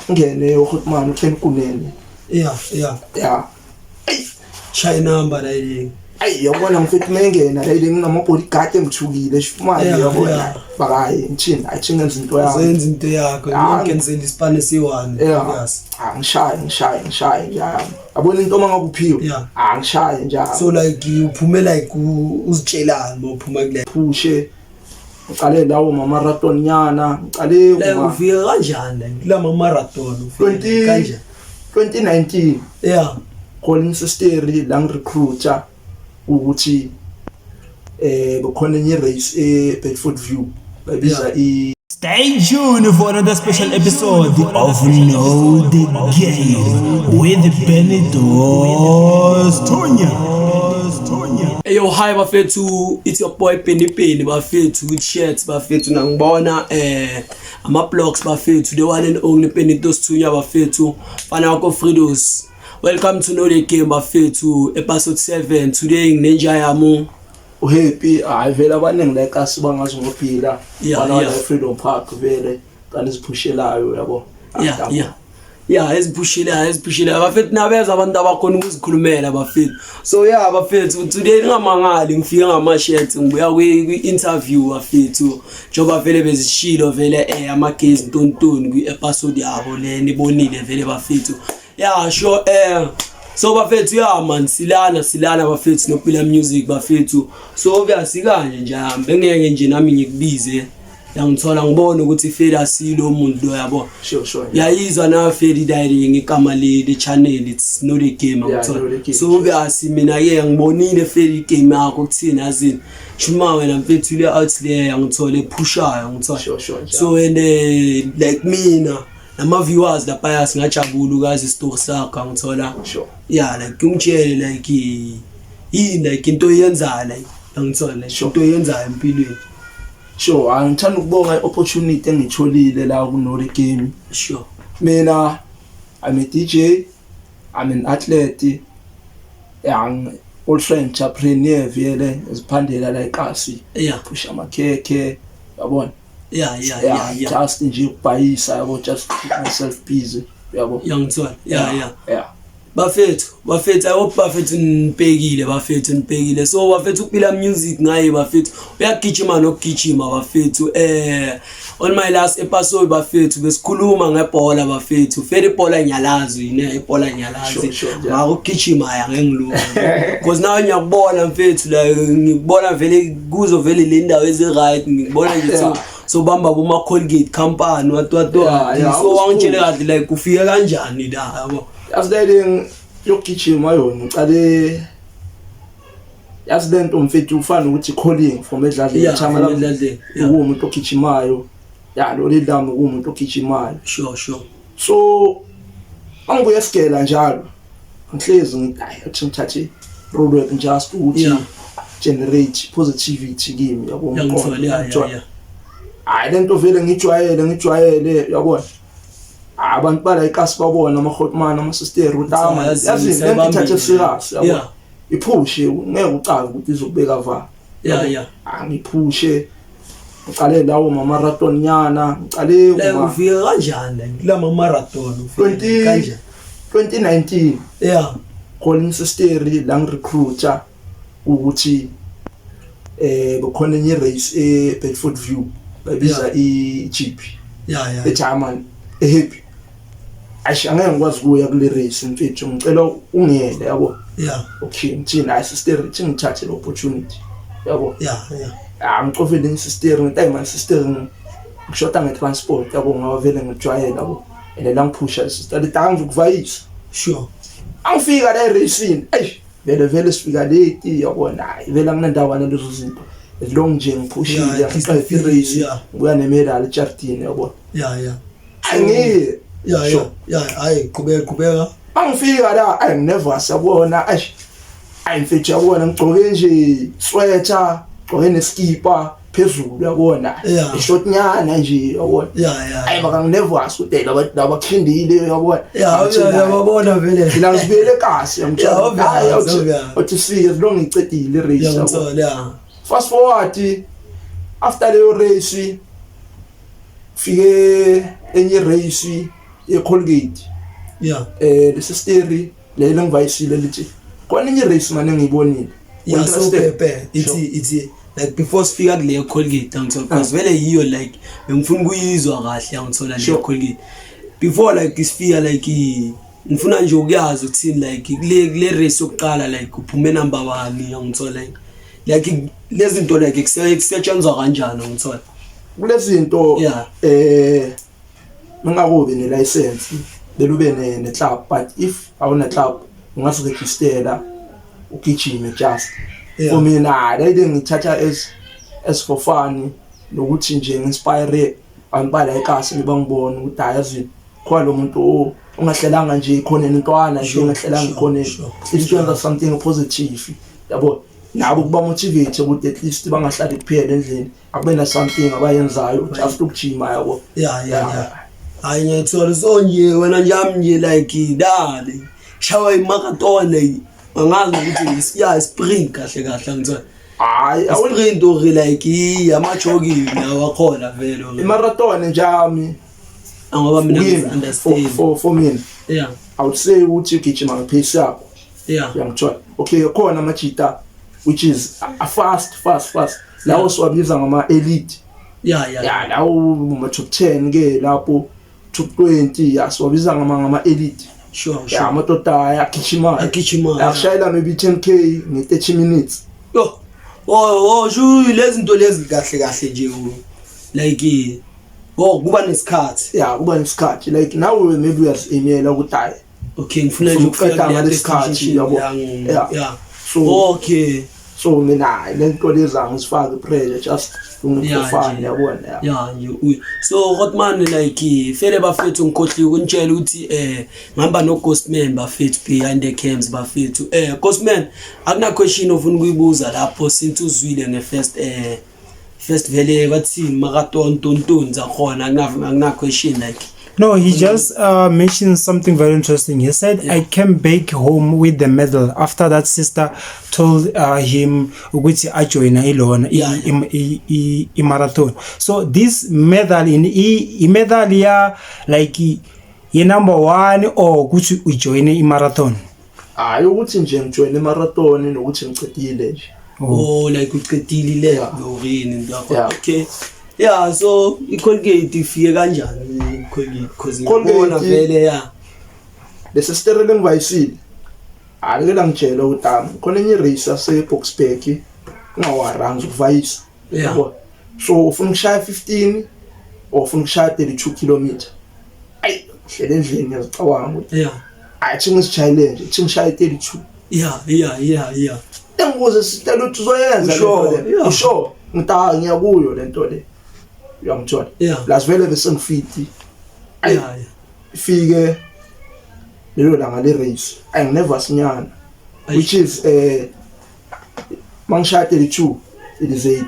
Ngene uHotman uKen Kunene. Yeah. Shaya number la yini. Ayi, yabona mfethu, mengena la ile nginama-bodyguard engithukile shifumane. Yabona, bakayi ngithini, ayi ngenza into yami. Uzenza into yakho. Ah. Nonke nizela isipane esiyi-one. Yes. Ah, ngishaye, ngishaye, ngishaye nje, yabona into uma ngabe uphiwe. Ah, ngishaye nje. So like uphume like uzitshelani uma uphuma kule? Phushe, ngiqale lawo ma-marathon nyana, ngiqale Like ufike kanjani like kulama marathon, ufike 20 kanjani? 2019. Khona insisteri la ngirecruiter ukuthi bekhona enye race e Bedford View bayibiza i Stay tuned for another special episode of Know the Game with Benito Stunya. Hey yo, hi bafethu, it's your boy Penny Penny bafethu with shirts bafethu, nangibona ama blogs bafethu, the one and only Benito Stunya bafethu, fana wakho Fridos. Welcome to Know the Game bafethu, episode 7. Today nginenja yami. Uhappy, hayi vele abaningi la ekasi bangazi ngophila bana la Freedom Park vele kanti iziphushelayo, yabo. Yeah, eziphushelayo, eziphushelayo bafethu, nabeza abantu abakhona ukuzikhulumela bafethu. So yeah bafethu, today ningamangali ngifike ngama-shirts, ngibuya kwi-interview bafethu, njengoba vele bezishilo vele amagezi ntontoni kwi-episode yabo le nibonile vele bafethu. Yeah, sure, so bafethu, yeah man, silana silana bafethu noPila Music bafethu. So obviously kanje nje bengeke nje nami ngikubize, yangithola ngibona ukuthi Fela silo muntu lo, yabo. Sure. Yayizwa na Feli Diary ngegama le channel, it's Know the Game. Angithola. Know the Game. So obviously mina ke ngibonile Feli game yakho kuthini, yazini shuma wena mfethu le out le, angithola ephushayo, angithola. Sure, njalo. So and like mina nama viewers lapha singajabula ukazi isitori sakho, angithola. Yeah, like ungitshele like yini like into oyenzayo like, angithola, like into oyenzayo empilweni. Sure, angithanda ukubonga i-opportunity engitholile la ku Know the Game. Mina I'm a DJ, I'm an athlete. Yeah, I'm also entrepreneur vele, eziphandela la ekasi. Phusha amakhekhe, yabona. Just nje ukubhayisa, yabo, just keep myself busy, yabo. Yangithola, yeah. Yeah. Bafethu, bafethu, I hope bafethu nibhekile, bafethu nibhekile. So bafethu, uPila Music ngaye bafethu uyagijima nokugijima bafethu. On my last episode bafethu besikhuluma ngebhola bafethu, fela ibhola ngiyalazi ne ibhola ngiyalazi. Sure. Ngakho ukugijima ya ngengilunga because now ngiyakubona mfethu la, ngikubona vele kuzo vele le ndawo ezi right, ngikubona nje so so bamba kuma Colgate company, what what what. So wangitshele kahle like ufike kanjani la, yabo? Yazi le yokugijima yona ngicale, yazi lento mfethu ufana ukuthi calling from edladleni. From edladleni, yeah. Uwumuntu ogijimayo ya, lo lami uwumuntu ogijimayo. Sure. So angibuye esigela njalo ngihlezi ngithi hayi, athi ngithathe road work just ukuthi generate positivity kimi, yabo. Yangithola, yeah. Ngithola. Hayi, lento vele ngijwayele, ngijwayele, yabona. Abantu bala ikasi babona ama-hotman, ama-sister ukuthi ah, man, Yazi, yazi lento sayibambile. ithathe serious, yabo. Iphushe, ngeke ucabe ukuthi izokubeka va. Angiphushe, ngiqale lawo ma-marathon nyana, ngiqale Like ufike kanjani like kulama marathon, ufike 20 kanjani? 2019. Khona insisteri la ngirecruiter ukuthi bekhona enye race e Bedford View bayibiza i-GP eGerman ehappy. Ayish, angeke ngikwazi ukuya kule race mfethu, ngicela ungiyele, yabo. Okay, ngithini, hayi sister, ithi ngithathe le opportunity, yabo. Ah, ngicofele isister, ngithi ayi man sister, ngishoda nge-transport, yabo, ngoba vele ngijwayele, yabo, and la ngiphusha sister lithi angizukuvayisa. Angifika la eracini, eish, vele vele sifika late, yabona. Hayi vele anginandawo nalezo zinto, as long nje ngiphushile, Yeah, at least ngiqede irace, ngibuya nemedal ejardini, yabona. Angiye. Sure. Yeah, hayi qhubeka, qhubeka. Angifika la, ayi nginervous, yabona, ayi ayi mfethu, yabona, ngigcoke nje sweater, gcoke neskipa phezulu, yabona, ishort nyana nje, yabona. Ayi maka nginervous ukuthi laba laba khindile, yabona. Ngithi, Yeah, yababona vele. Mina ngizibuyele ekasi. Yeah, obvious, Hayi obvious. uthi sifike as long ngicedile irace, Yeah, yabo. ngithola, yeah. Fast forward, after leyo race fike enye race. ye-Colgate. Lesi story lelo ngivayisile lithi khona enye race manje engiyibonile. Yeah, so Interested. Pepe, ithi like before sifika kule Colgate, angithola, because vele yiyo like bengifuna ukuyizwa kahle, angithola, le Colgate. Before like sifika like ngifuna nje ukuyazi ukuthini like kule race yokuqala, like uphume number 1, angithola, like lezi zinto like kusetshenzwa kanjani, angithola. Kulezi zinto mangakubi ne license belube ne club, but if awuna club ungasiregistera ugijime just for mina le ngithatha as for fun, nokuthi nje ngi-inspire abantu bala ekasi, bangibona ukuthi hayi, yazi khona lo muntu ongahlelanga nje ikhona intwana nje engahlelanga ikhona, at least wenza something positive, yabo, nabo kuba motivate ukuthi at least bangahlali kuphela endlini, akube na something abayenzayo, just ukujima, yabo. Yeah, hayi, ngiyathola. So nje wena nje ami nje like dale shawa i-marathon, angazi ukuthi yeah, sprint kahle kahle, angithola. Hayi. Sprint or like ama-jogging awakhona vele or- I-marathon njami Ngoba mina kimi, for understand for mina I would say ukuthi ugijima nge-pace yakho. Uyangithola? Okay, khona amajita which is a fast fast fast, lawo siwabiza ngama elite. Yeah, lawo ma top 10 ke lapho, top 20, ya, siwabiza ngama elite. Ya, amadoda ayagijima. Agijima. Akushayela maybe 10K nge 30 minutes. Yo, oh, shu lezi zinto lezi kahle kahle nje like oh, kuba nesikhathi. Ya, kuba nesikhathi, like nawe maybe uyazi-aimela ukuthi hayi, Okay, ngifuna nje ufuna ukufika ukuqeda kuleya ngalesikhathi, destination. Yabo. Yeah. So so mina hayi, le nto lezi angizifaki pressure, just for fun, nje. yabona, ya. Ya nje so Hotman, like fele bafethu, ngikhohliwe ukunitshela ukuthi ngihamba no Ghostman bafethu, behind the cams bafethu. Ghostman, akuna question ofuna ukuyibuza lapho since uzwile nge first vele bathini marathon tontoni zakhona? Akuna question like? No, he just mentioned something very interesting. He said, "I came back home with the medal." After that, sister told him ukuthi ajoyina ilona i-marathon. So this medal in i-medal ya like ye number 1 or ukuthi ujoyine i-marathon? Hayi, ukuthi nje ngijoyine i-marathon nokuthi ngicedile nje. Oh, like uqedile le yorini into yakho. Yeah. Okay, yeah, so i-Colgate ifike kanjani i-Colgate? Because Colgate- ngibona vele, ya. Lesi sterele engivayisile alike langitshela ukuthi ah, khona enye race yase-Boksburg, ungawara, ngizokuvayisa. Yabo, so ufuna ukushaya 15 or ufuna ukushaya 32 kilometer? Ayi, hlele endlini ngiyazicabanga ukuthi ayi, thi ngizijayele nje, thi ngishaye 32. Engibuze sitela ukuthi uzoyenza le nto Usure, le? Usure? Ngithi hayi, ngiyakuyo le nto le, uyangithola? Plus vele bese ngifiti. Ayi, ifike lelo langa le race, angi-nervous nyana, which is mangishaya 32, it is a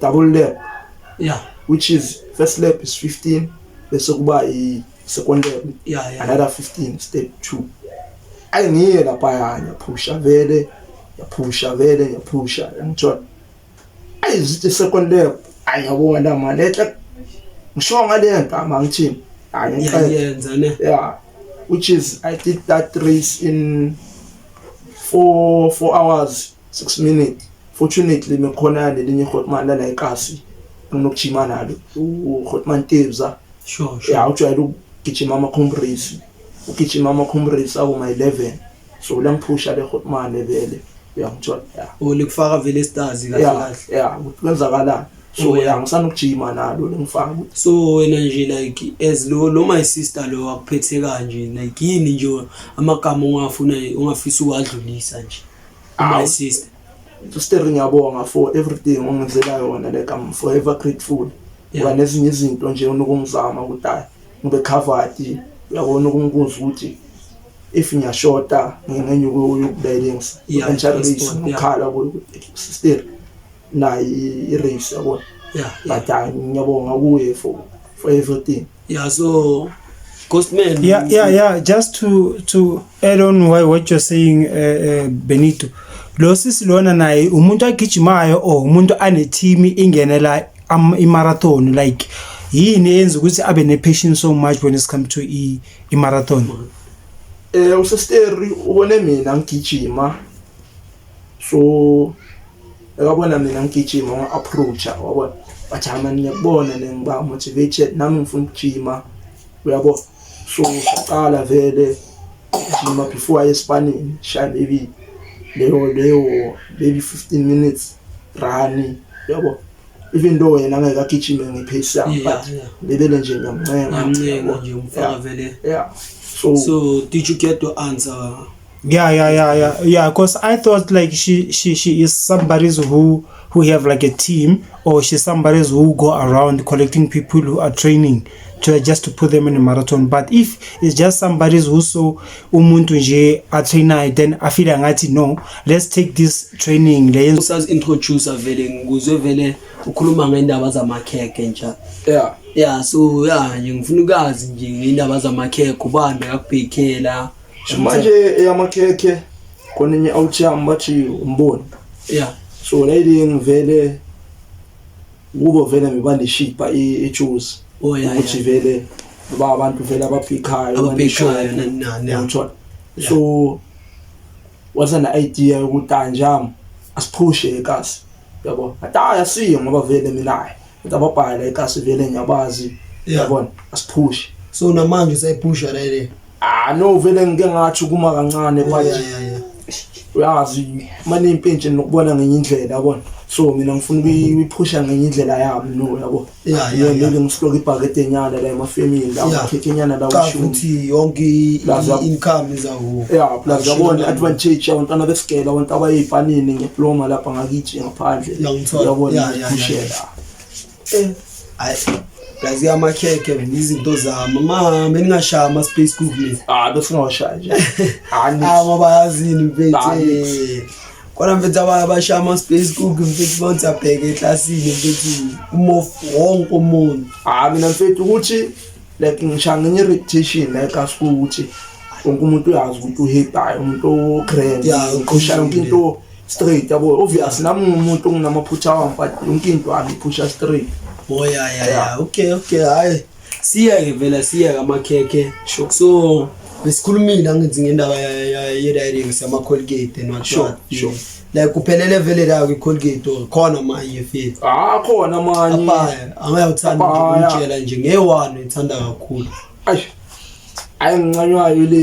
double lap, which is first lap is 15, bese kuba i second lap another 15, step 2. Ayi, ngiye lapha, ngiyaphusha vele, ngiyaphusha vele, ngiyaphusha, ngithola, ayi, zithi second lap, ayi, ngiyabona la manje lehle ngisho ngale nto ama ngithini, hayi, ngiqeda. Iyayenza ne. Yeah, which is I did that race in 4 hours 6 minutes. Fortunately mekhona lelinye hotman la ekasi nginokujima nalo, uHotman Tebza. Yeah, ujwayele ukugijima ama comrades, ugijima ama comrades akuma 11, so langiphusha le hotman vele, uyangithola? Yeah. Oh, likufaka vele stars kahle kahle. Yeah, ukuthi kwenzakalani, so yeah, ngisanokujima nalo lengifaka ukuthi So wena nje like as lo my sister lo akuphethe kanje, like yini nje amagama ongafuna ongafisa ukwadlulisa nje my Awu. sister? Sister, ngiyabonga for everything ongenzela yona, like I'm forever grateful. Ngoba nezinye izinto nje unokungizama ukuthi hayi, ngibe covered, uyabona, ukungibuza ukuthi if ngiyashota ngenye yokubalance enter race, transport, yeah. ngikhala kuyo ukuthi sister, nayi i-race, yabona. But hayi, ngiyabonga kuye for everything. Yeah, so Ghostman. Yeah. Just to add on what you're saying, Benito. Lo sisi lona naye umuntu agijimayo or umuntu ane team ingenela i-marathon, like Yini eyenza ukuthi abe ne-passion so much when it's come to i-marathon? Usisteri ubone mina ngigijima, so ekabona mina ngigijima wa-approacha, wabona, bathi hama ngiyakubona, ngiba motivated nami ngifuna ukujima, uyabo. So saqala vele jima before aye esipanini, shaya maybe leyo maybe 15 minutes run, yabo, even though yena angeke agijime ngepace yami, but lebele nje ngiyamncenga. Ngamncenga nje umfaka vele. Yeah, so, So did you get your answer? Yeah. Because I thought like she is somebody who have like a team, or she's somebody who go around collecting people who are training to just to put them in a marathon. But if it's just somebody who saw umuntu nje a-trainer, then I feel ngathi no, let's take this training le. Usazi-introduce vele, ngikuzwe vele ukhuluma ngendaba zamakhekhe nje. Yeah. Yeah, so yeah nje ngifuna ukwazi nje ngendaba zamakhekhe, ubani bekakubhekela? So manje eyamakhekhe khona enye out yami bathi umboni. So layini ngivele kubo vele ngibandishipa ijuice Oh yeah. ukuthi vele ba abantu vele ababhikayo. Ababhekayo nani nani, yeah. Uyangithola? So wasana idea yokuthi anjami asiphushe ekasi, yabo, athi hayi asiye ngoba vele mina hayi ukuthi ababhala ekasi vele ngiyabazi. Yabona, asiphushe. So namanje usayiphusha la? Ah no, vele ngike ngathi kuma kancane, Oh, but yeah. uyazi manje impintshi nokubona ngenye indlela, yabona. So mina ngifuna ukuyiphusha ngenye indlela yami, no, yabo. Maybe ngisihloka ibhakede enyana la emafemini la, amakhekhe enyana la Cha, ushumi. futhi yonke i-income izaku Yeah, plus yabona advantage yabantwana besigela, abantu abayipanini ngeploma lapha ngakithi ngaphandle. Uyangithola. Uyabona, Yeah. ngiphushela. Hayi, plus amakhekhe izinto zami ma beningashaya ama-space cook mina. Ah, besingawashaya nje. Ah, nix. Ah, ngoba yazini mfethu, Ah, nix. Khona mfethu abashaya ama-space cook mfethu bathi abheke eklasini mfethu umof wonke umuntu. Ah, mina mfethu ukuthi like ngishaya ngenye reputation like asku ukuthi wonke umuntu uyazi ukuthi uhappy, hayi umuntu o-grand, ngiphusha yonke into straight, yabo. Obvious nami ngumuntu onginamaphutha wami, but yonke into angiphusha straight. Oh yeah. Okay, hayi. Siyeke vele, siyeke amakhekhe. Sure. So besikhulumile angithi ngendaba ye-riding sama-Colgate and what what. Sure. Like kuphelele vele la kwi-Colgate or khona manje fethu? Ah, khona manye. Apaya, angayawuthanda nje Apaya. ukutshela nje ngeyi-one uyithanda kakhulu. Ayi, ayi ngincanywayo le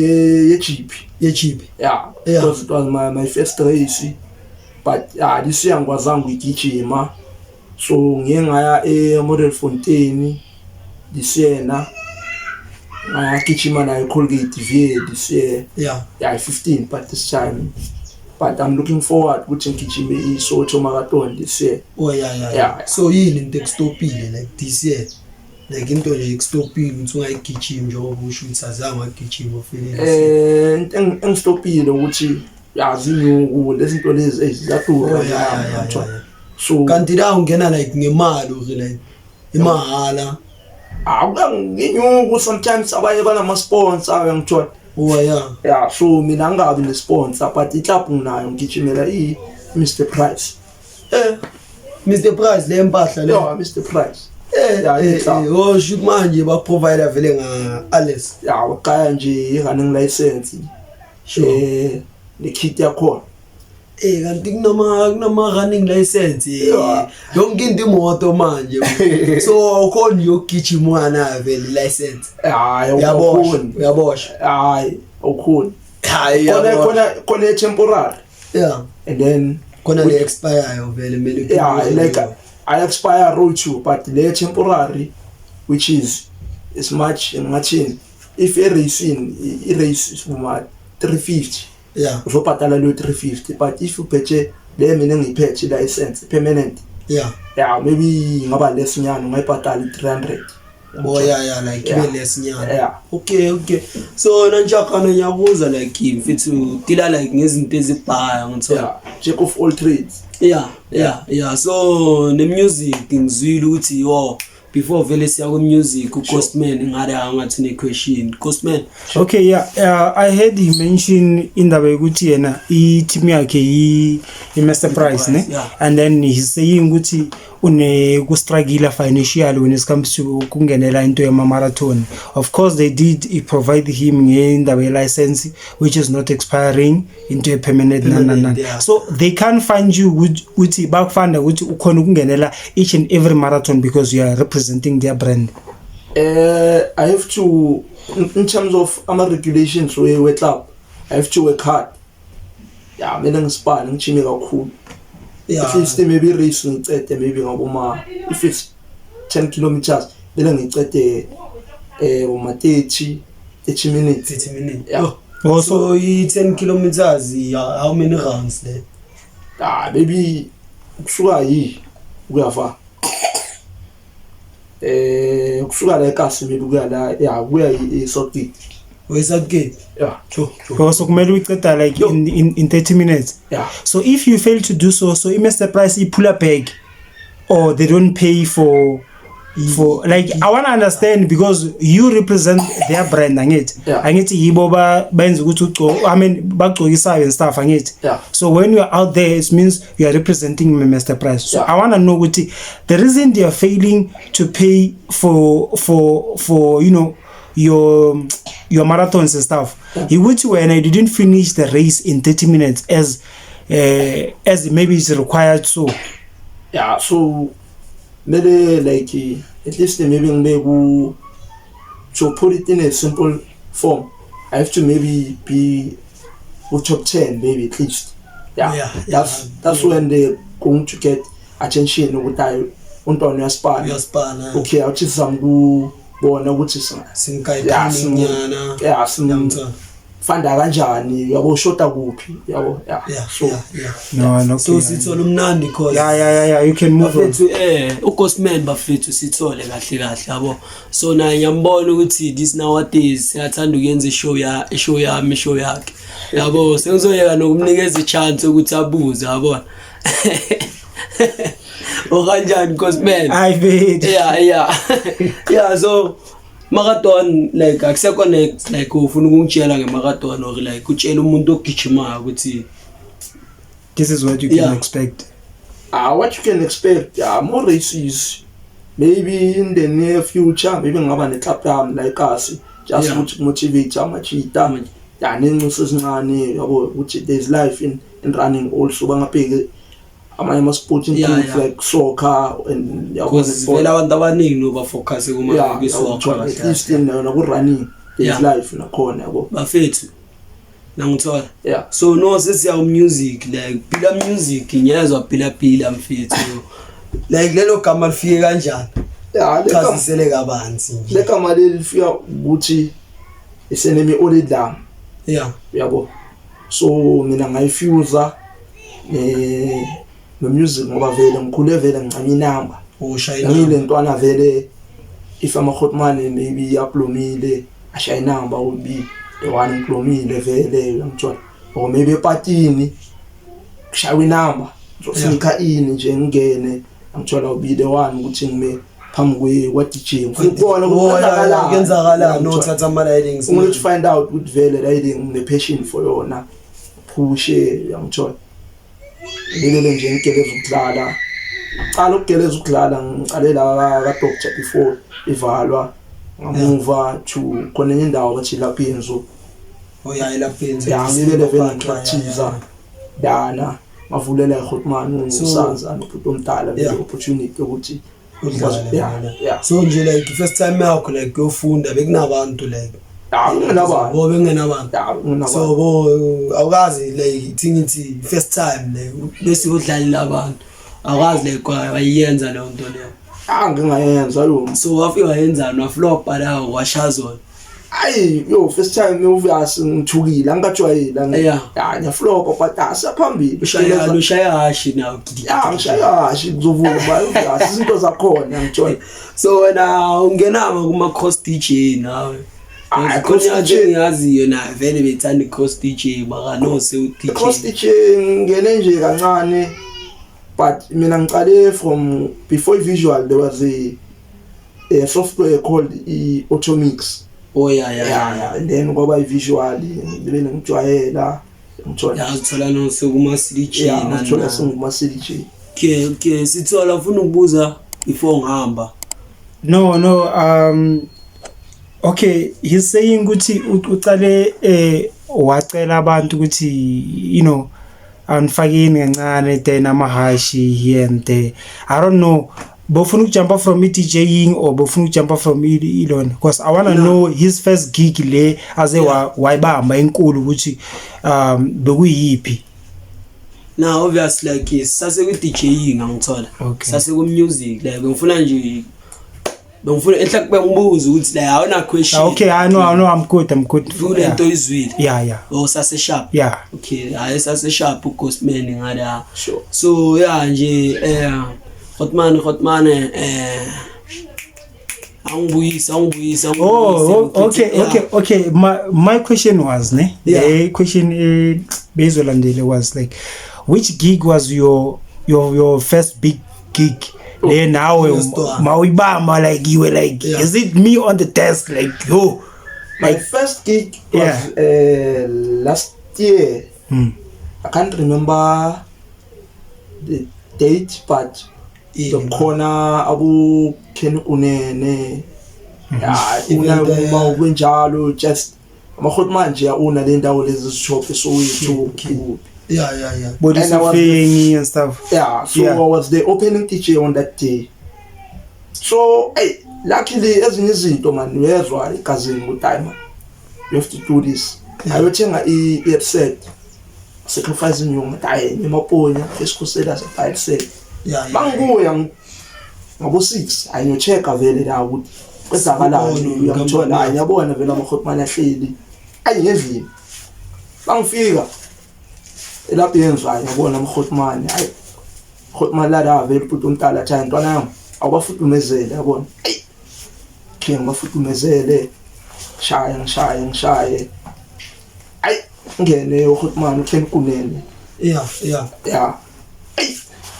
ye-GP. Ye-GP. Yeah, because it was my first race, but yeah, this year angikwazanga ukuyigijima, so ngiye ngaya e-Modderfontein this year, na ngagijima nayo Colgate VA this year. Yeah, 15, but this time, but I'm looking forward ukuthi ngigijime i-Soweto Marathon this year. Oh yeah. Yeah. So yini into ekustopile like this year? Like into nje ekustopile ukuthi ungayigijimi njengoba usho ukuthi azange wagijima ufike. Into engistopile ukuthi yazi inyuku lezi zinto lezi eziyadura. Oh yeah. So Kanti la ungena like ngemali or like imahala? Akuka nginyuku sometimes abanye banama sponsor, uyangithola. Oh yeah. Yeah, so mina angabi ne sponsor, but iclub nginayo, ngigijimela i Mr Price. Mr Price le mpahla le. Yeah, Mr Price. Yeah, iclub. Oh shoot, manje ba provide vele nga Alice. Yeah, uqaya nje i running license. Ne kit yakhona. Kanti kunama running license. Yeah. Yonke into imoto manje. So awukhoni yokugijima na vele license. Hayi, Uyaboshwa, awukhoni. uyaboshwa. Hayi, awukhoni. Hayi, Khona uyaboshwa. khona temporary. And then Khona le expire vele kumele Yeah, like I expire road too, but le temporary, which is much ngathini, if a racing i race is uma 350, uzobhatala leyo 350, but if uphethe le mina engiyiphethe license permanent, yeah, maybe ngaba less nyana, ungayibhatala i-300. Oh yeah, like Yeah. ibe less nyana. Yeah. Okay. So nanjakana ngiyabuza like mfethu tila like ngezinto ezibhaya ngithola. Yeah, jack of all trades. Yeah. So ne music ngizwile ukuthi yo before vele siya ku music uGhostman ngale angathi ne question. Ghostman. Okay, yeah, I heard he mention indaba yokuthi yena i-team yakhe i-Mr Price, ne? Yeah. And then he's saying ukuthi Une kustruggle financially when it comes to ukungenela into yama marathon. Of course they did provide him ngendaba ye license, which is not expiring, into a permanent, na na na. Permanent, yeah. So they can't find you ukuthi bakufanda ukuthi ukhona ukungenela each and every marathon because you are representing their brand. I have to, in terms of ama regulations we club, I have to work hard. Yeah, mina ngisipane ngijime kakhulu. At least maybe race ngicede maybe ngaboma, if it's 10 kilometers, bele ngicede boma 30 minutes. 30 minutes. Yeah. Also So i-10 kilometers, yeah, how many rounds there? Ah, maybe kusuka yi kuyafa kusuka la eKasi, maybe kuya la, yeah, kuya eSouthgate. We-Southgate. Yeah. Sure. Also kumele uyiceda like in 30 minutes. Yeah. So if you fail to do so, so i-Mr Price iphula back or they don't pay for like, I want to understand because you represent their brand, angithi? Yeah. Angithi yibo ba benza ukuthi ugco, I mean, bagcokisayo and stuff, angithi? Yeah. So when you are out there, it means you are representing Mr Price. So Yeah. I want to know ukuthi the reason they are failing to pay for your marathons and stuff, ukuthi when I didn't finish the race in 30 minutes as maybe it's required, so Yeah, so mele like at least maybe ngibe ku, to put it in a simple form, I have to maybe be ku top 10 maybe at least. Yeah, that's when they going to get attention ukuthi hayi, umntwana uyaspana. Uyaspana. Okay, awuthi sizama ukubona ukuthi Simkayi nyana. Yeah, simfanda kanjani, yabo, ushoda kuphi, yabo, yeah. So No, So sithola umnandi cause Yeah, you can move on. Bafethu, uGhostman bafethu, sithole kahle kahle, yabo. So naye ngiyambona ukuthi this nowadays siyathanda ukuyenza ishow, ya ishow yami, ishow yakhe, yabo. Sengizoyeka nokumnikeza i-chance ukuthi abuze, yabona. Okanjani, Ghostman? I bet. Yeah, so marathon, like, akusekho next, like, ufuna ukungitshela nge-marathon or like utshela umuntu ogijimayo ukuthi This is what you can expect. Ah, what you can expect, more races maybe in the near future, maybe ngaba ne-club yami la ekasi, just ukuthi motivate amajita, ya, nencuso ezincane, yabo, ukuthi there's life in running also, bangabheki amanye ama-sport includes like soccer and, yabo, Because vele abantu abaningi no bafocus kuma kwi-soccer. At least in naku-running there's life nakhona, yabo. Bafethu, nangithola. Yeah. So no, sesiya music, like Phila Music, ngiyezwa Phila Phila mfethu, like lelo gama lifike kanjani? Yeah, Chazisele kabanzi nje. Le gama leli lifika ukuthi isenemi olidlam, yabo. So mina ngayifusa ne no music ngoba vele ngikhule vele ngincane inamba. Ushayina. Ngile ntwana vele, if ama-hotman maybe aplomile, ashaya inamba, will be the one ngiplomile vele, uyangithola, or maybe epatini kushaywa inamba, ngizosnika ini nje ngingene, angithola, will be the one ukuthi ngime phambi kwa-DJ, ngifuna ukubona ukuthi kwenzakalani. Kuyenzakalani? Uyangithola? Othatha ama-lightings. Ungeke to find out ukuthi vele la ngine-passion for yona, phushe, uyangithola, ngilele nje ngigeleza ukudlala, cala ukugeleza ukudlala, ngicale la ka-doctor before ivalwa, ngamuva to khona enye indawo bathi laphinzo. Oh yeah, elaphenzi. Ya, ngilele vele ngipractice dana ngavulela iHotman usanza nobhuti omdala vele opportunity ukuthi Udlale. Yeah, yeah. So nje like first time yakho like uyofunda, bekunabantu like? Ya, kungenabantu. Bo bengenabantu? Ya, kungenabantu. So bo awukazi like ithi ngithi first time like bese udlalela abantu, awukazi like wayenza leyo nto leyo? Ah, ngingayenza lo. So wafika wayenzani, waflopa la, washazona? Ayi yo, first time obvious ngithukile, angikajwayeli. Ya, ngiyaflopa, but asaphambili. Ushaya, ushaya hashi nawo? Ya, ngishaya hashi, kuzovuma obvious izinto zakhona, ngithola. So wena ungenama kuma cross DJ nawe? Ah, cross cross DJ ngiyaziyo naye vele bethanda i-cross DJ bakanose u-DJ. Cross DJ ngene nje kancane, but mina ngicale from before visual, there was a software called i-Automix. Oh yeah yeah. Yeah, and then kwaba i-visual, ngibe ngijwayela, ngithola. Yazithola nose kuma-CDJ. Yeah, ngithola senguma CDJ. Okay, sithola ufuna ukubuza before ngihamba. No, okay, he's saying ukuthi ucale wacela abantu ukuthi anifakeni kancane, then amahashi here and there. I don't know bofuna ukujumpa from i-DJing or bofuna ukujumpa from ilona, because I want to No. know his first gig le aze wayibamba enkulu ukuthi bekuyiphi. Now obviously, like, sase ku DJing, angithola. Sase ku music, like ngifuna nje, bengifuna enhla kube ngibuza ukuthi like awuna question. Ah, okay, I know, I'm good. Kule nto izwile. Yeah. Oh, sase sharp. Yeah. Okay, hayi, sase sharp uGhostman ngala. Sure. So yeah nje, Hotman, angibuyisa Oh, angibuyise. oh, okay. Yeah. Okay. My question was, ne? Yeah. The question bezolandela was like, which gig was your first big gig? Le nawe First one. mawuyibamba, like you were like, is it me on the desk, like, yo? My Like first gig was last year. I can't remember the date, but Yeah. khona abu Ken Kunene, yeah, una Event, uma kwenjalo, just amakhoti manje una le ndawo lezi zishop eSoweto kuphi. Yeah. Body And I was surfing and stuff. Yeah, so Yeah. I was the opening DJ on that day. So hey, luckily ezinye izinto man uyezwa egazini ukuthi hayi man, you have to do this. Ayothenga i-headset, sacrificing yona, hayi, nemaponya esikhosela sa headset. Mangibuya ngabo 6, hayi, ngiyo-check-a vele la ukuthi kwenzakalani. Ubone, Uyangithola? ngiyabona. Hayi, ngiyabona vele amahotman ahleli, ayi, ngendlini bangifika elapho yenziwa, hayi, ngiyabona amahotman, hayi, hotman lala vele ubhuti omdala athi, hayi ntwana yami, awubafudumezele, yabona, ayi khe ngibafudumezele, ngishaye, ngishaye, ngishaye, ayi, ngene uhotman uKen Kunene. Yeah.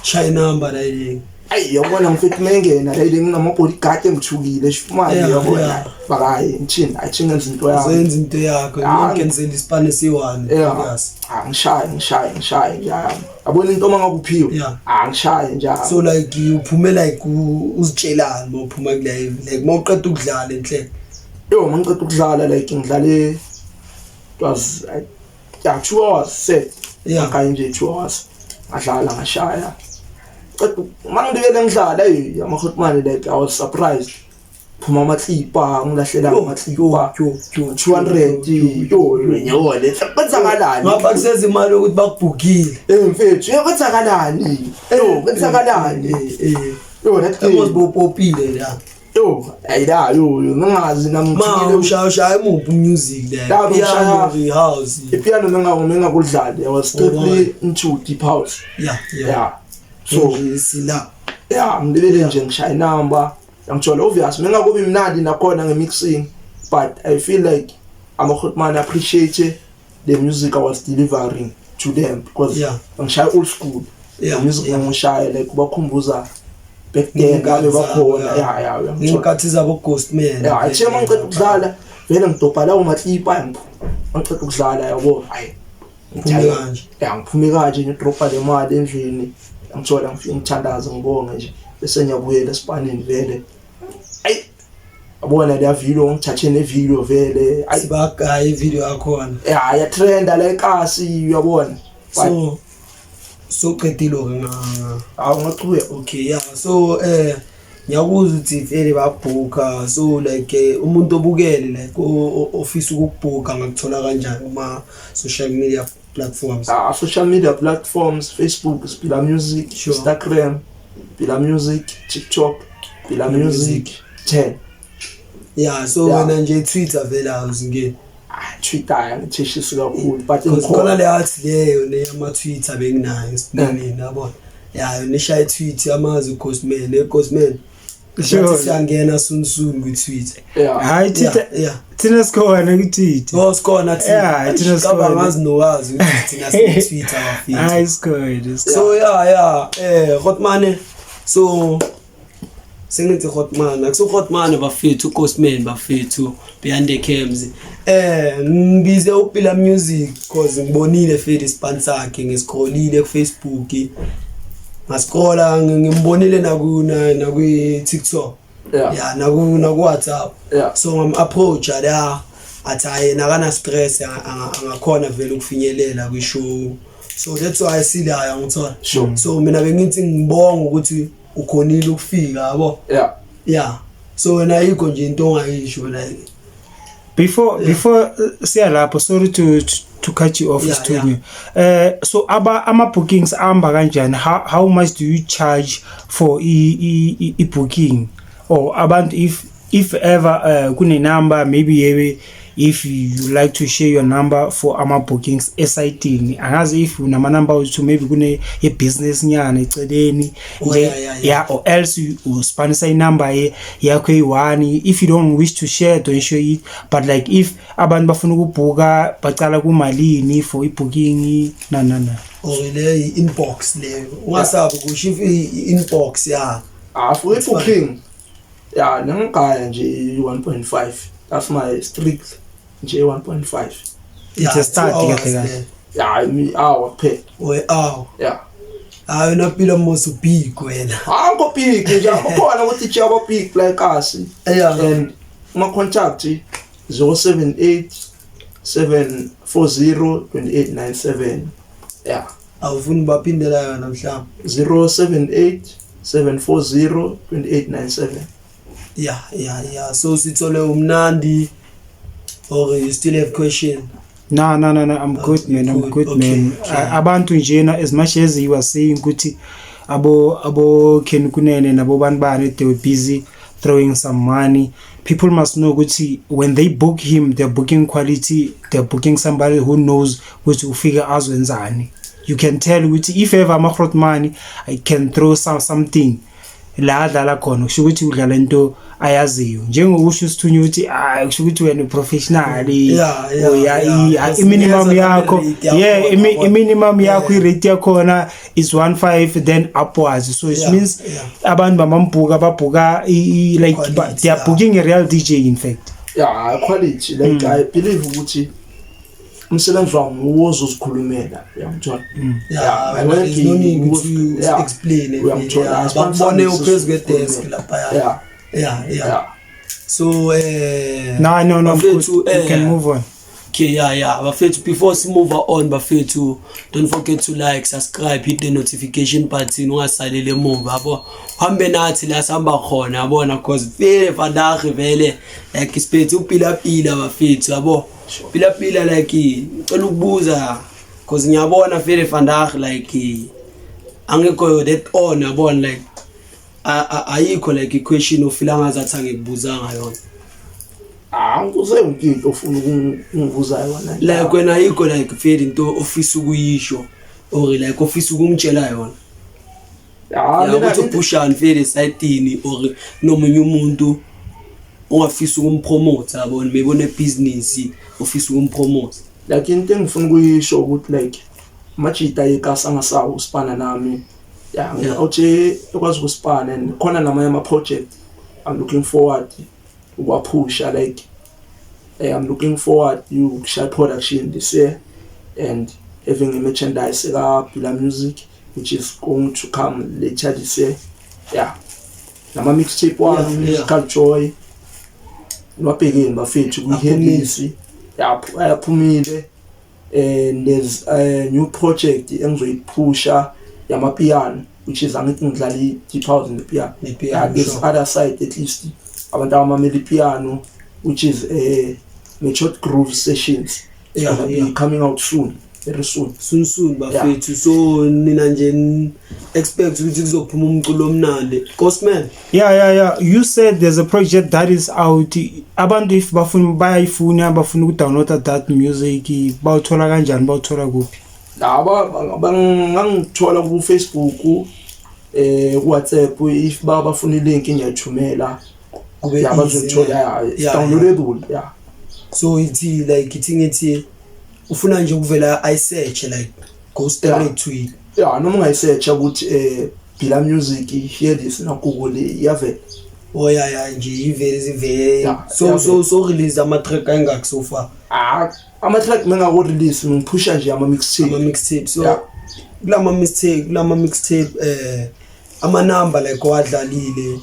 Shay number la yini. Ayi, yabona ngifethi mengena la ile nginama-bodyguard engithukile shifumane. Yabona, bakayi ngithini, athi ngenza into yami. Uzoyenza into yakho. Ah, Nonke nizela isipane esi-one. Yeah. Obvious. Ah, ngishaye, ngishaye, ngishaye nje, yabona into mangakuphiwe. Ah, ngishaye nje. So like uphume like uzitshelani mawuphuma kule, like mawuqeda ukudlala enhle? Yo, mangiceda ukudlala, like ngidlale, it was yeah, 2 hours set. Ngakanye nje 2 hours ngadlala, ngashaya, qeda mangibikele ngidlala, hey, amahotman, like I was surprised, phuma amaklipa, ngilahlela amaklipa 200, yo yo, le kwenzakalani? Ngapha kuseza imali yokuthi bakubhukile. Eh mfethu, yo, kwenzakalani? Yo, kwenzakalani? Yo, that day Emos bopopile la. Yo, ayida, yo yo, ngingazi nami. Ma Ngithukile. ushaya ushaya muphi music la? La, Piano, house? Ipiano ngingakudlali, I was strictly into deep house. Yeah, so So sila. Yeah, ngilibele nje ngishaya inamba, ngithola obvious mingakubi mnandi nakhona nge-mixing, but I feel like ama-hotman appreciate the music I was delivering to them because ngishaya old school. The music ngishaya like kubakhumbuza back then Ngey'nkathi ngabe zabo, bakhona. yeah. Yeah, uyangithola? Ngey'nkathi zabo Ghostman. Yeah, athi uma ngiqeda ukudlala vele ngidobha lawo maklipa, ngiqeda ukudlala, yabo, hayi. Uphume kanje. Ya, ngiphume kanje, ngidropha le mali endlini, ngithola ngifike ngithandaze, ngibonge nje, bese ngiyabuyela esipanini vele, ayi, yabona leya video, ngithathe ne-video vele, ayi. Sibagaya ivideo yakhona. Ya, yatrenda la ekasi, uyabona. But So qedile ke nga Hawu, ngachubeka. Okay, yeah, so ngiyakuzwa ukuthi vele babhuka, so like umuntu obukele, like ofisa ukukubhuka, ngakuthola kanjani kuma social media platforms? Ah, social media platforms, Facebook is Bila Music, Instagram Bila Music, TikTok Bila Music 10. Yeah, so wena nje Twitter vele awuzingeni? Ah, Twitter ngitheshisi kakhulu, but Because khona ngikhona. le athi leyo neyama Twitter benginayo esiningi, yabona, ya, yona ishaya tweet amazi Ghostman, Ghostman. Siyangena soon soon ku Twitter. Yeah. Hayi, Twitter, Yeah. thina sikhona ku-Twitter. Oh, sikhona thina. Yeah, thina Cabanga, sikhona. ngazi nowazi ukuthi thina sine Twitter bafethu. Hayi, sikhona. So yeah, Hotman, so sengithi Hotman, akusu Hotman bafethu, Ghostman bafethu, behind the cams. Ngibize uPila Music because ngibonile fethu ispan sakhe, ngiscrollile ku Facebook. Ngascrolla, ngimbonile naku nakwi TikTok. Yeah, naku WhatsApp. So ngam approach la, athi hayi, yena akana stress, angakhona vele ukufinyelela kwi show, so that's why sila, yangithola. So mina bengithi ngibonga ukuthi ukhonile ukufika, yabo. Yeah, so wena ayikho nje into ongayisho like? Before siya lapho, sorry to cut you off, Sithunywa. So aba ama bookings ahamba kanjani? How much do you charge for i booking, or abantu if ever kune number, maybe yebe if you like to share your number for ama bookings esayitini, angazi if unama number uthi maybe kune ye business nyana eceleni? Oh, nje, yeah. Yeah, or else you uspanisa inumber yakho eyi-one. If you don't wish to share, don't share it, but like if abantu bafuna ukubhuka, bacala kumalini for ibooking, na na na? Or le i-inbox leyo, ungasabi kusho if i-inbox ya. Ah, for It's fine. booking, yeah, nangigaya nje 1.5, that's my strict nje, 1.5. It's a start 2 hours kahle kahle. le. Yeah, imi hour kuphela. Or hour? Yeah. Hayi wena, phila mos, ubig wena. Angikho big nje, abakhona ukuthi aba big like us. And my contact 078 740 2897, yeah. Awufuni baphindela yona mhlawumbe? 078 740 2897. Yeah, so sithole umnandi, or you still have question? No, I'm good, man. I'm Good. good, man. Abantu njena, as much as you are saying ukuthi abo Ken Kunene nabo bani bani, they were busy throwing some money. People must know ukuthi when they book him, they're booking quality, they're booking somebody who knows ukuthi ufika azwenzani. You can tell ukuthi if ever ama money, I can throw something la adlala khona, kusho ukuthi udlala into ayaziyo, njengokusho isithunywa ukuthi ah, kusho ukuthi wena uprofessional. I-minimum Ngiyeza yakho nale-rate yakhona, yeah, yabona. i-minimum yakho, i-rate yakhona is 1.5 then upwards, so it means abantu bamambhuka, babhuka like Quality, they are booking a real DJ, in fact. Yeah, quality, like I believe ukuthi umsebenzi wami uwozozikhulumela, uyangithola? Yeah, My there's no need to explain it. Uyangithola? Bakubone uphezu kwe-desk lapha. Yeah. So No, I'm good. bafethu, You can move on. Okay, yeah. Bafethu, before si move on, bafethu, don't forget to like, subscribe, hit the notification button, ungasaleli emuva, yabo. Hambe nathi la sihamba khona, yabona, cause vele vandag vele like siphethe upila pila, bafethu, yabo. Pila pila, like ngicela ukubuza cause ngiyabona vele vandag like angekho that on, yabona, like ayikho like i-question ofila ngazathi angikubuzanga yona. Ah, ngibuze yonke into ofuna ukungibuza yona. Like wena ayikho like vele into ofisa ukuyisho or like ofisa ukungitshela yona? Ah, ya mina ukuthi uphushani vele esayitini or nomunye umuntu ongafisa ukumpromote, yabona, maybe one-business ofisa ukumpromote. Like into engifuna ukuyisho ukuthi like amajita ekasi angasawo usipana nami, yeah, awuthi ekwazi ukusipana, and khona namanye ama-project I'm looking forward ukuwaphusha, like I'm looking forward ukushaya production this year and having a merchandise eka-Bila Music, which is going to come later this year, yeah, nama-mixtape wami, Musical Joy, niwabhekeni bafethu kwi-Helisi, yeah, ayaphumile, and there's a new project engizoyiphusha yamapiano, which is angithi ngidlala i-deep house nepiano. Nepiano, Yeah, there's other side, at least abantu abamamela ipiano, which is Matured Groove Sessions. It's gonna be coming out soon, very soon. Soon soon, bafethu. So nina nje expect ukuthi kuzophuma umculo omnandi, Ghostman. Yeah. You said there's a project that is out. Abantu if bafuna, bayayifuna, bafuna ukudownloada that music, bawuthola kanjani, bawuthola kuphi? Laba bangangithola ku Facebook, ku WhatsApp, if bafuna ilink ngiyayithumela. Kube Yeah, easy, bazothola, ne? yeah, it's downloadable, yeah. So ithi like ithi ngithi ufuna nje ukuvela ayisearch, like go straight to it. Yeah, noma ungayisearcha ukuthi Bila Music, hear this na Google, iyavela. Oh yeah, nje ivele zivele. Yeah, So iyavela. so release ama track ayingaki so far? Ah, ama track mengaku release, ngiphusha nje ama mixtape. Ama mixtape, so Kulama mistake, kulama mixtape, ama number like owadlalile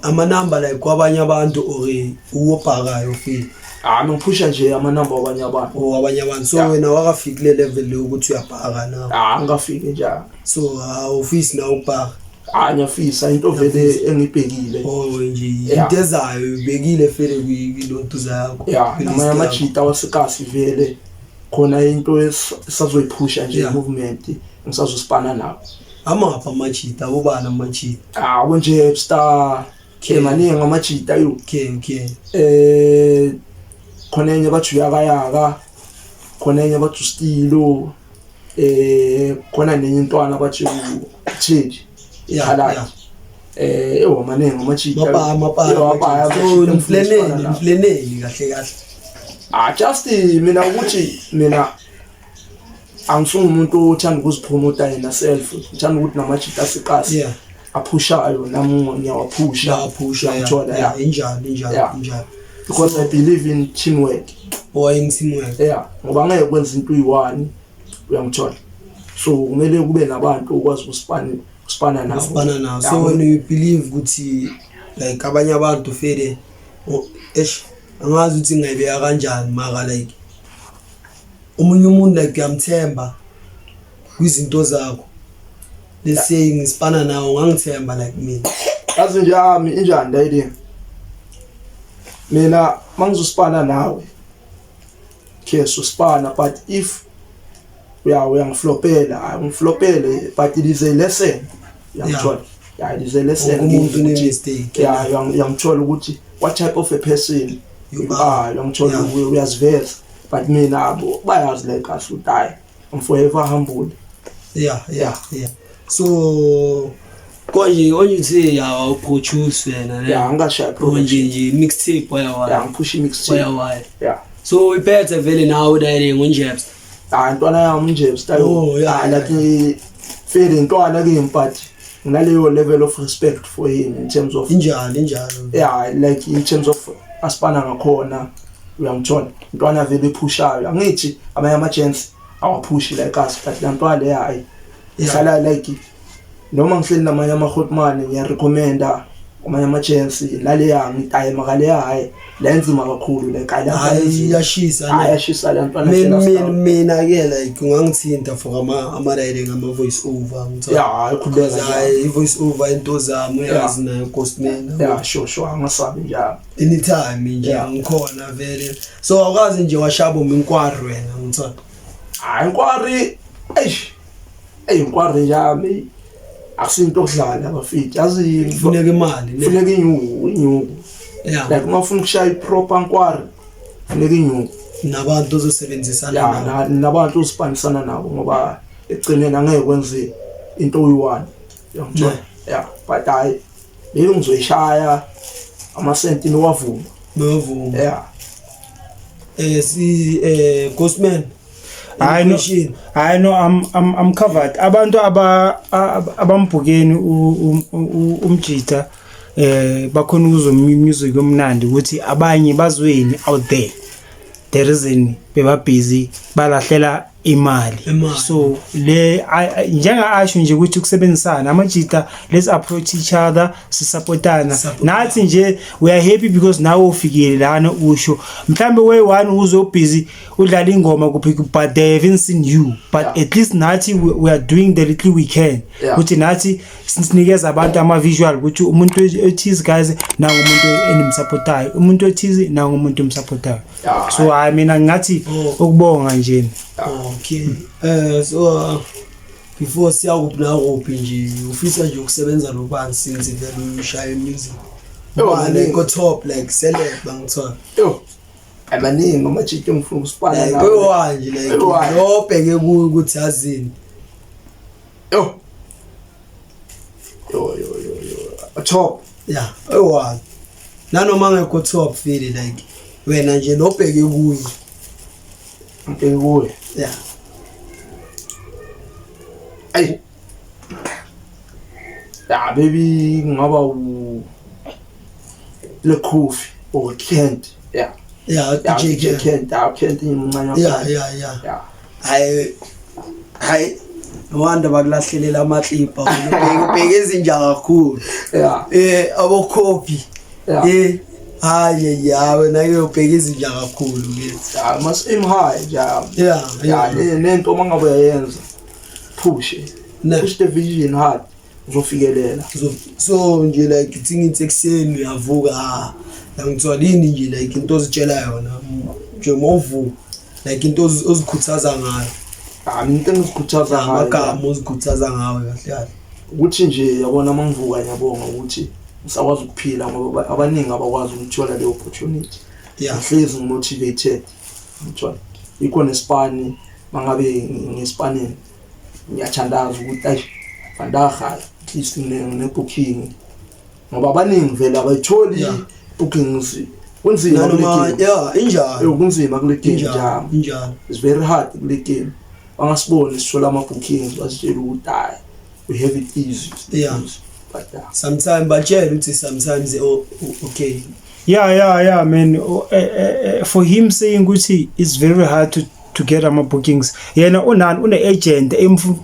ama number like kwabanye abantu or uwobhakayo feel? Ah, ngiphusha nje amanamba wabanye abantu. Or abanye abantu, so wena wakafiki kule level le ukuthi uyabhaka na? Ah, ngafiki nje. So awufisi na ukubhaka? Ah, ngiyafisa, into vele engibhekile. Oh, nje into ezayo ubekile fele kwilontuza yakho. Ya, kwilist namanye yakho. amajita wasekasi vele khona into esazoyiphusha nje, movement ngisazosipana nabo. Amaphi amajita? Ubani amajita? Ah, konje star. Okay. Maningi amajita yo. Okay. Khona enye bathi uyakayaka, khona enye bathi ustilo, khona nenye intwana bathi change. Khaladi. Ewa, maningi amajita. Mapa mapa. Ewa, mapa, So amajita niplaneni engifuna ukusipana nabo. niplaneni kahle kahle? Ah, just mina ukuthi mina angisumuntu othanda ukuzipromota yena self, ngithanda ukuthi namajita asekasi aphushayo nami ngiyawaphusha. Uyaphusha, ya. Ngiyangithola, Ya, injalo, injalo. Injalo. Because I believe in teamwork. Or in teamwork. Yeah, ngoba ngeke kwenza into uyi-one, uyangithola, so kumele kube nabantu okwazi ukusipana nabo. Usipana nawo. Yeah. So when you believe ukuthi like abanye abantu fele, eish, angazi ukuthi ngayibeka kanjani, mara like omunye umuntu like uyamthemba kwizinto zakho, let's say ngisipana nawo, ungangithemba like mina? Yazi nje yami injani la, mina mangizosipana nawe, okay, sosipana, but if uyangiflopela, hayi, ungiflopele, but it is a lesson, uyangithola? Yeah, it is a lesson. Wonke umuntu ukuthi- une-mistake. Yeah, uyangithola ukuthi what type of a person you you are. are, uyangithola? Yeah. Uyaziveza, but mina abo bayazi like us ukuthi hayi, I'm forever humble. Yeah, so konje konje uthe awuproduce wena ne? Yeah, angashaya. Konje nje mixtape waya Yeah, waya? ngiphusha i-mixtape. Waya waya. Yeah. So iphethe vele nawe direct ngonjebs? Ah, ntwana yami nje style. Oh, yeah, Ah, like fele intwana kimi, but nginaleyo level of respect for him in terms of Injalo, injalo. Yeah, like in terms of asipana ngakhona, uyangithola, intwana vele ephushayo. Angithi amanye ama-gents awaphushi like us, but la ntwana leya, hayi, ihlala like noma ngihleli namanye ama-hotman, ngiyarecommenda amanye ama-gents naleya, ngithi hayi, makaleya, hayi, la enzima kakhulu like hayi, la ntwana Hayi, enzima. iyashisa ne. Hayi, yashisa la ntwana. Mina jealous mina down. Mina ke like ungangithinta for ama riding, ama voice over, ngithola. Yeah, hayi, khululeka Because njalo. hayi, i voice over into zami uyazi nayo Ghostman. Yeah, sure, angasabi njalo. Anytime nje. Ngikhona vele. So awukazi nje washaba uminkwari wena, ngithola? Hayi, inkwari, eish, eyi, inkwari yami akusinto okudlala, bafethu, yazi. Kufuneka imali ne. Funeka inyuku, inyuku. Like uma ufuna ukushaya i-proper nkwari, funeka inyuku. Nabantu ozosebenzisana Ya. nabo. Nabantu ozipanisana nabo, ngoba ekugcineni angeke kwenze into oyi-one, uyangithola? Ya, but hayi, leyo ngizoyishaya amasenti niwavuma. Bavuma. Ya. Si Ghostman. Hayi, no. Question. Hayi, no, I'm covered. Abantu abambhukeni umjita bakhona ukuzwa music omnandi, ukuthi abanye bazweni out there, the reason beba busy balahlela imali. Imali. So le njenga asho nje ukuthi ukusebenzisana amajita, let's approach each other, sisupportana. Support. Nathi nje we are happy because nawe ufikile lana, usho mhlambe way one uzo busy udlala ingoma kuphi, but they haven't seen you, but at least nathi we are doing the little we can ukuthi nathi sinikeza abantu ama visual ukuthi umuntu othize, guys, nangu umuntu enimsupportayo, umuntu othize, nangu umuntu emsupportayo. So hayi, mina ngathi Oh. ukubonga nje. Okay. So before siya kuphi na kuphi nje, ufisa nje ukusebenza nobani since vele ushaya music? Yo, Ubani maningi. ko top like celeb, bangithola? Yo, amaningi amajita engifuna ukusipana Like nawo. oyi-one nje like Oyi-one. lo obheke kuyo ukuthi yazini. Yo, yo, yo, yo, yo, top. Yeah, oyi-one. Nanoma ngekho top feel, like wena nje lo obheke kuyo. Ngibheke kuye. Yeah. Ayi, ya, baby, kungaba u le Kofi or Kent, yeah. Yeah. Yeah. DJ DJ Kent. Kent, ah, Kent imncane. Yeah. Yeah. Hayi hayi. Wanda bakulahlelela amaklipa ubheke ubheke izinja kakhulu. Yeah. Abokhopi. Yeah. Hayi ya wena ke ubheke izinja kakhulu ke. Yeah, must aim high, yeah. Yeah. Yeah, nento uma ngabe uyayenza push it. Ne. Push the vision hard, uzofikelela. So nje like ithi ngithi ekuseni uyavuka, ah ngithiwa yini nje like into ozitshela yona nje mawuvuka, like into ozikhuthaza ngayo? Ah, mina into engizikhuthaza ngayo, amagama ozikhuthaza ngawe kahle kahle. Ukuthi nje yabona, uma ngivuka ngiyabonga ukuthi ngisakwazi ukuphila, ngoba abaningi abakwazi ukuthola leyo opportunity. Ngihlezi ngimotivated, ngithola ikho nesipani, mangabe ngespanini ngiyathandaza ukuthi ayi vandaag at least ngine booking, ngoba abaningi vele abayitholi bookings, kunzima kule Nanoma game. Yeah, injalo. Kunzima kule game. Injalo. Njalo. Injalo. It's very hard kule game. Bangasiboni sithola ama-bookings, basitshela ukuthi hayi, we have it easy. But yeah. Sometimes batshela ukuthi sometimes, oh, okay. Yeah, man. Oh, for him saying ukuthi it's very hard to get ama bookings, yena unani, une agent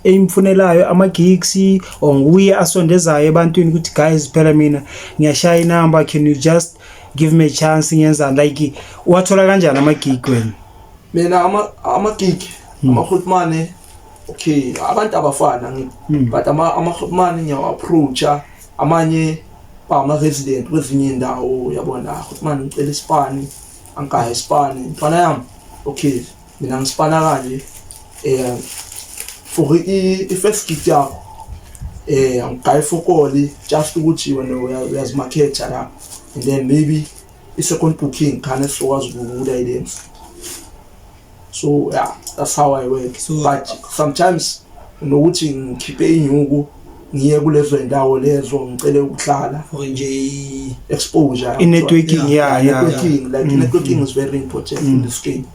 emfunelayo ama gigs, or nguye asondezayo ebantwini ukuthi, "Guys, phela mina ngiyashaya inamba, can you just give me a chance?" Ngiyenzani, like wathola kanjani ama gig wena? Mina ama-gig, ama-hotmane, okay, abantu abafana ngithi, but ama-hotmane ngiyawa-approacha, amanye bama-resident kwezinye iy'ndawo, yabona, hotmane, ngicela isipani, angigaya isipani mfana yami, okay, mina ngisipana kanje, for i-first gig yakho, angigayi fokoli, just ukuthi wena uyazimaketha la, and then maybe i-second booking khane sizokwazi ukukulayelisa. So yeah, that's how I work. But sometimes nokuthi ngikhiphe inyuku ngiye kulezo ndawo lezo, ngicele ukuhlala. For nje Exposure. I-networking, yeah. Networking, like networking is very important in this game.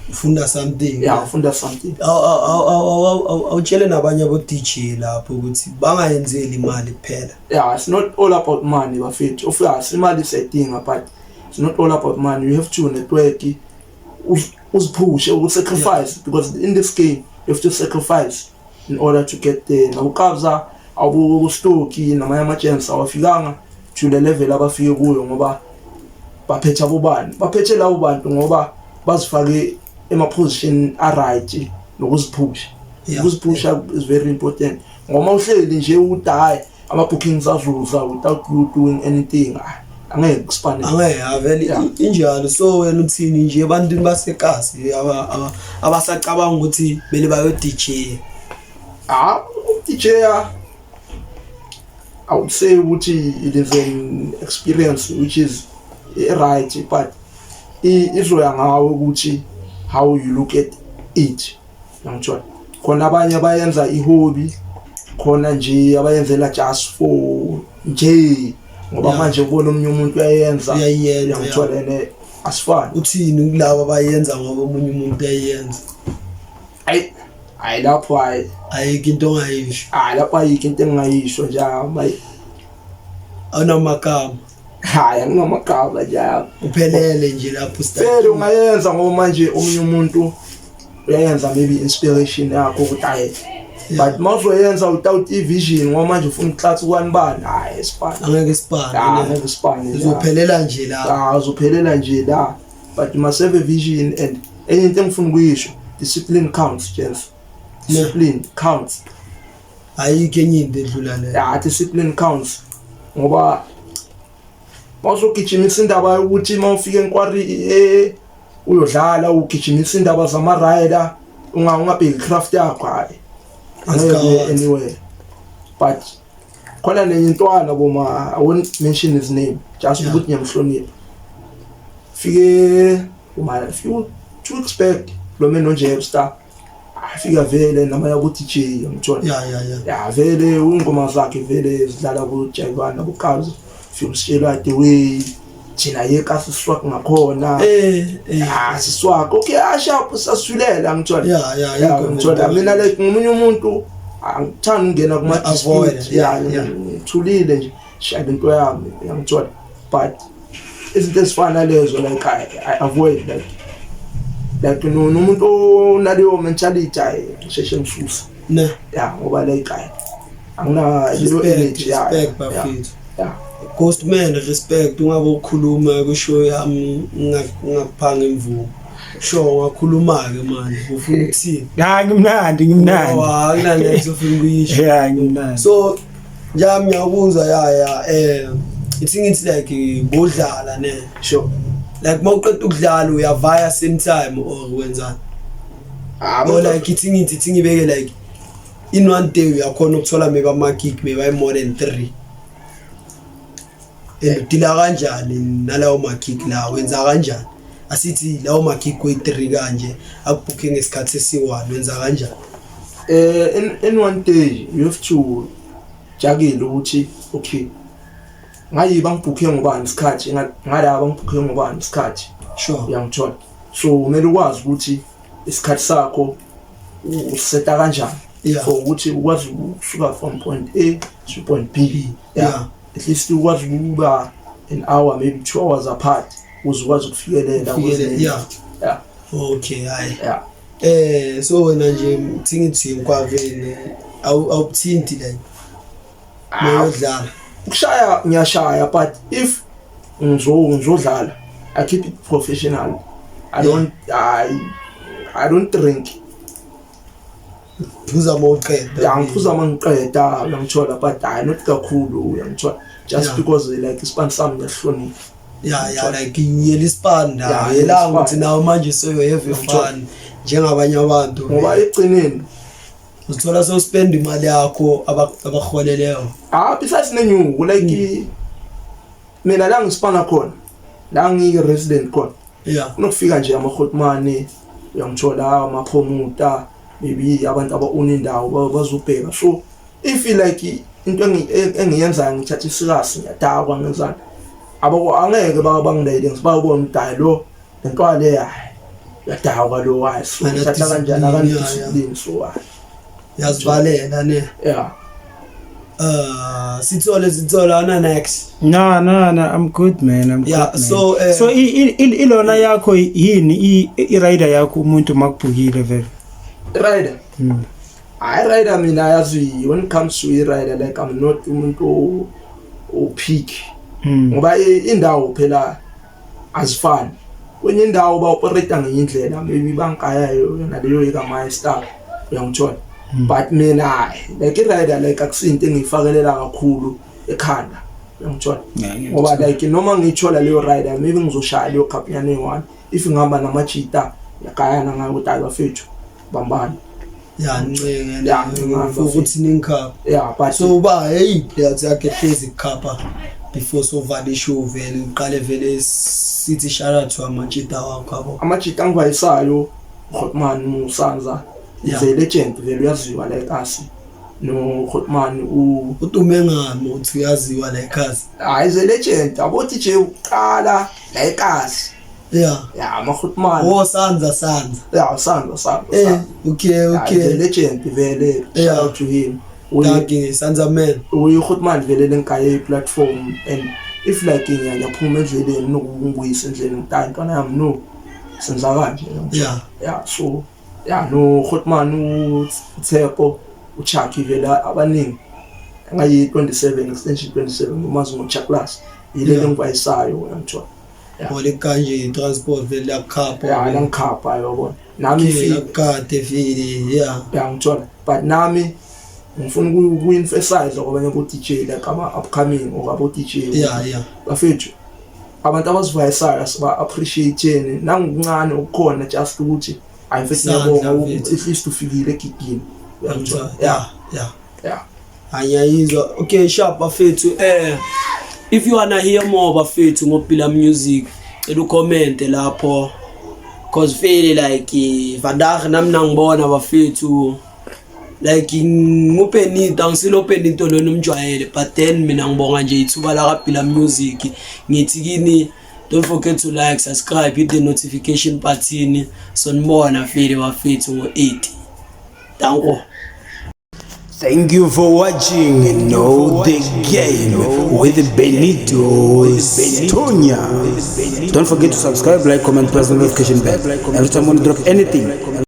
Ufunda something. Yeah, ufunda something. Awutshele nabanye abo DJ lapho ukuthi bangayenzeli imali kuphela. Yeah, it's not all about money, bafethu. Of course imali siyayidinga, but it's not all about money. You have to network, uziphushe, usacrifice, because in this game you have to sacrifice in order to get there. Nabukabza, abustoki namanye ama-gents awafikanga to the level abafike kuyo ngoba baphethe abobani, baphethe labo bantu ngoba bazifake ema-position a-right nokuziphusha. Ukuziphusha is very important, ngoba uhleli nje ukuthi hayi, ama-bookings azuza without you doing anything, ah, angeke kusipane. Angeke avele. Injalo. So wena uthini nje ebantwini basekasi abasacabanga ukuthi bele bayo DJ? Ah, DJ, I would say ukuthi it is an experience which is right, but izoya ngawe ukuthi how you look at it, ngithola khona abanye abayenza ihobby, khona nje abayenzela just for nje ngoba manje ubona omunye umuntu uyayenza. Uyayenza. Ngithola ene asifani. Uthini kulabo abayenza ngoba omunye umuntu uyayenza? Ayi, hayi, lapho hayi. Ayikho into ongayisho? Hayi, lapho ayikho into engingayisho nje, hayi. Awunamagama? Hayi, anginamagama nje. Uphelele nje lapho. Vele ungayenza ngoba manje omunye umuntu uyayenza, maybe inspiration yakho ukuthi hayi, but mawuzoyenza without i-vision, ngoba manje ufuna ukuhlatha ukwani bani, hayi, sipane. Angeke sipane. Ah, angeke sipane. Uzophelela nje la. Ah, uzophelela nje la, but you must have a vision. And enye into engifuna ukuyisho, discipline counts, gents, discipline counts. Ayikho enye into edlula leyo. Yeah, discipline counts, ngoba mawuzogijimisa indaba yokuthi mawufika enkwari uyodlala, ugijimisa indaba zama-rider, ungabheki craft yakho, hayi, angeke uye Asikhathi. anywhere. But khona nenye intwana boma, I won't mention his name, just ukuthi ngiyamhlonipha, fike uma few 2 weeks back lo mina noJebstar, afika vele namanye abo DJ, ngithola. Yeah. Ya, vele ingoma zakhe vele zidlala ku-Jaivana kukazi, fike usitshela the way thina yeka siswak ngakhona. Ah, siswak, okay, asharp, sasithulela, ngithola. Yeah, Ya, yikho ngithola lento. Mina like ngomunye umuntu angithandi ukungena kuma Avoid, dispute, ya. Ngithulile nje, shaya into yami, ngithola, but izinto ezifana nalezo, like I avoid, like nomuntu onaleyo mentality, ayi, ngisheshe ngisusa. Ne. Yeah, ngoba like hayi, angina leyo Respect, energy, yeah, respect yeah, bafethu. Yeah. Ghost man, respect. Ungabe ukhuluma kushow yami ngingakuphanga imvumo. Sure, ungakhuluma ke manje, ufuna ukuthini? Ya, ngimnandi, ngimnandi. Wa, akunanto ufuna ukuyisho. Ya, ngimnandi. So njami ngiyakuzwa, ya, ithi ngithi like bodlala ne. Sure. Like mawuqeda ukudlala uyavaya same time or wenzani? Ah, Or like ithi ngithi ithi ngibeke like in one day uyakhona ukuthola maybe ama gig maybe more than 3, and udila kanjani nalawo ma gig la, wenza kanjani? Asithi lawo ma gig kwe3 kanje akubhukhe ngesikhathi esi1, wenza kanjani? In one day you have to juggle ukuthi okay, ngayi bangibhukhe ngobani isikhathi, ngala bangibhukhe ngobani isikhathi. Uyangithola? So kumele ukwazi ukuthi isikhathi sakho useta kanjani for ukuthi ukwazi ukusuka from point A to point B. At least ukwazi ukuba an hour, maybe 2 hours apart, ukuze ukwazi ukufikelela Ukufikelela, yeah. Yeah. Okay, hayi. Yeah. So wena nje thingithi inkwaveni awubuthinti like mayodlala? Ukushaya ngiyashaya, but if ngizodlala I keep it professional. I don't drink. Phuza mawuqeda. Yeah, ngiphuza mangiqeda, uyangithola, but hayi not kakhulu, uyangithola, just because like ispan sami ngiyahlonipha. Yeah, like uyela isipanda, Yeah, uyela isipanda. ukuthi nawe manje so you have Uyangithola. fun njengabanye abantu. Ngoba ekugcineni uzithola so spend imali yakho abaholeleyo. Ah, besides nenyuku like mina la ngisipana khona, la ngiyi resident khona. Kunokufika nje amahotmane, uyangithola, amapromoter, maybe abantu aba-own indawo bazobheka. So if like into engiyenzayo ngithatha isikasi ngiyadakwa ngenzani, angeke bangilayele, ngibabona ukuthi hayi lo lento le, hayi uyadakwa lo, hayi so Ana uthatha kanjani, discipline, akani yeah, discipline, so hayi. Uyazivalela ne. Yeah. Sithole ana next. No, I'm good man, I'm Yeah, good man. so, So ilona yakho yini i-rider yakho umuntu makubhukile vele? Rider. Hayi, rider mina yazi when it comes to i-rider like I'm not umuntu o-pick. Ngoba indawo phela azifani. Kwenye indawo ba operate ngenye indlela, maybe bankayayo yona leyo eka star, uyangithola. But mina hayi, like i-rider like akusinto engiyifakelela kakhulu ekhanda, uyangithola. Yeah, ngiyakuthola. Ngoba like noma ngiyithola leyo rider, maybe ngizoshaya leyo cup yana eyi-1, if ngihamba namajita ngiyagayana ngayo ukuthi hayi bafethu bambani. Ya, ncenge Yeah, ne, ngihamba ukuthi ningikhapha. Yeah, but So uba hey players yakhe hlezi kukhapha before sovala ishow vele uqale vele sithi shout out to amajita wakho yabo. Amajita angivayisayo Hotman Musanza is a legend vele, uyaziwa la ekasi, no Hotman u Udume ngami uthi uyaziwa la ekhasi? Ah, is a legend abo DJ uqala la ekasi. Yeah, ama Hotman. Oh, Sanza, Sanza. Yeah, Sanza, Sanza. Sanza. Okay, okay. Yeah, is a legend vele. Shout out to him. Thank you, Sanza man. Uyi Hotman vele lenkaye platform, and if like ngiyaphuma endleleni nokungibuyisa endleleni ngitayi ntwana yami no senza kanje. Yeah, so yeah, no Hotman uTshepo uChucky vele abaningi ngayi 27 extension 27 umazi ngoChucklas yile lengivayisayo uyangithola. Yeah. Ole kanje transport vele yakhapha. Yeah, langikhapha yabona. Nami Okay, fi yakade vele, yeah. Yeah, ngithola. But nami ngifuna uku-emphasize kwabanye abo DJ like ama upcoming or abo DJ. Yeah, yeah. Bafethu abantu abazivayisayo asiba appreciate nangokuncane okukhona just ukuthi hayi mfethu Isandla, ngiyabonga mfethu. at least ufikile egigini. Uyangithola? Yeah, yeah. Yeah. Angiyayizwa. Okay, sharp bafethu. If you wanna hear more bafethu ngoPila Music, cela ucomment lapho. Cause feel like vandag nami nangibona bafethu like nguPenito, angisilo Penito lona umjwayele, but then mina ngibonga nje ithuba la kaPila Music. Ngithi kini don't forget to like, subscribe, hit the notification button. Sonibona vele bafethu ngo-8. Danko. Thank you for watching Know the Game with Benito Tonya. Don't forget to subscribe, like, comment, press the notification bell. Every time we drop anything,